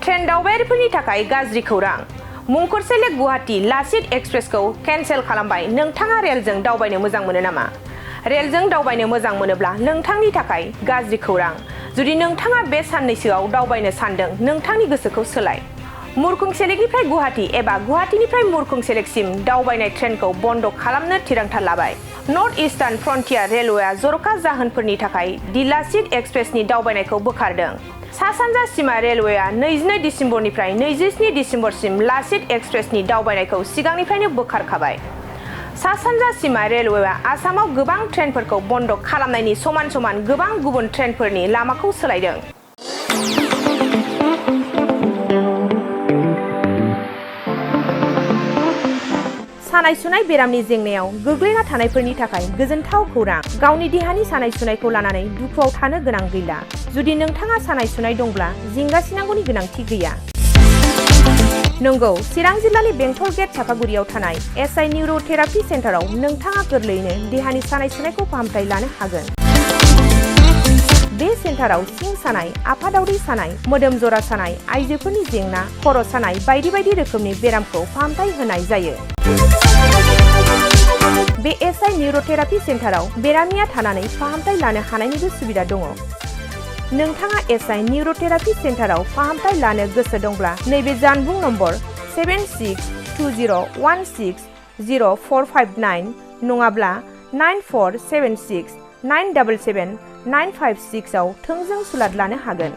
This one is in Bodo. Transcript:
ट्रेन दावबायारिफोरनि थाखाय गाज्रि खौरां। मुंखरसेले गुवाहाटी लाचित एक्सप्रेसखौ केन्सेल खालामबाय। नोंथाङा रेलजों दावबायनो मोजां मोनो नामा? रेलजों दावबायनो मोजां मोनोब्ला नोंथांनि थाखाय गाज्रि खौरां। जुदि नोंथाङा बे साननैसोआव दावबायनो सानदों, नोंथांनि गोसोखौ सोलाय। मुरखंसेलेकनिफ्राय गुवाहाटी एबा गुवाहाटीनिफ्राय मुरखंसेलेकसिम दावबायनाय ट्रेनखौ बन्द खालामनो थिरांथा लाबाय। नर्थ इस्टार्न फ्रन्टियार रेलवेआ जर'खा जाहोनफोरनि थाखाय दि लाचित एक्सप्रेसनि दावबायनायखौ बोखारदों। सा-सानजा सीमा रेलवेआ 22 दिसेम्बरनिफ्राय 27 दिसेम्बरसिम लाचित एक्सप्रेसनि दावबायनायखौ सिगांनिफ्रायनो बोखारखाबाय। सा-सानजा सीमा रेलवेआ आसामाव गोबां ट्रेनफोरखौ बन्द खालामनायनि समान-समान गोबां गुबुन ट्रेनफोरनि लामाखौ सोलायदों। सानाय-सुनाय बेरामनि जेंनायाव गोग्लैना थानायफोरनि थाखाय गोजोनथाव खौरां। गावनि देहानि सानाय-सुनायखौ लानानै दुखुआव थानो गोनां गैला। जुदि नोंथाङा सानाय-सुनाय दंब्ला जिंगासिनांगौनि गोनांथि गैया। नंगौ, चिरां जिल्लानि बेंटल गेट चापागुरियाव थानाय एसआइ निउर'थेरापि सेन्टाराव नोंथाङा गोरलैयैनो देहानि सानाय-सुनायखौ फाहामथाय लानो हागोन। बे सेन्टाराव सिं सानाय, आफादावरि सानाय, मोदोम जरा सानाय, आइजोफोरनि जेंना, खर' सानाय बायदि बायदि रोखोमनि बेरामखौ फाहामथाय होनाय जायो। बे एसआइ निउर'थेरापि सेन्टाराव बेरामिया थानानै फाहामथाय लानो हानायनिबो सुबिदा दङ। नोंथाङा एसआइ निउर'थेरापि सेन्टाराव फाहामथाय लानो गोसो दंब्ला नैबे जानबुं नम्बर 7620160459 नङाब्ला 9476977956 आव थोंजों सुलाद लानो हागोन।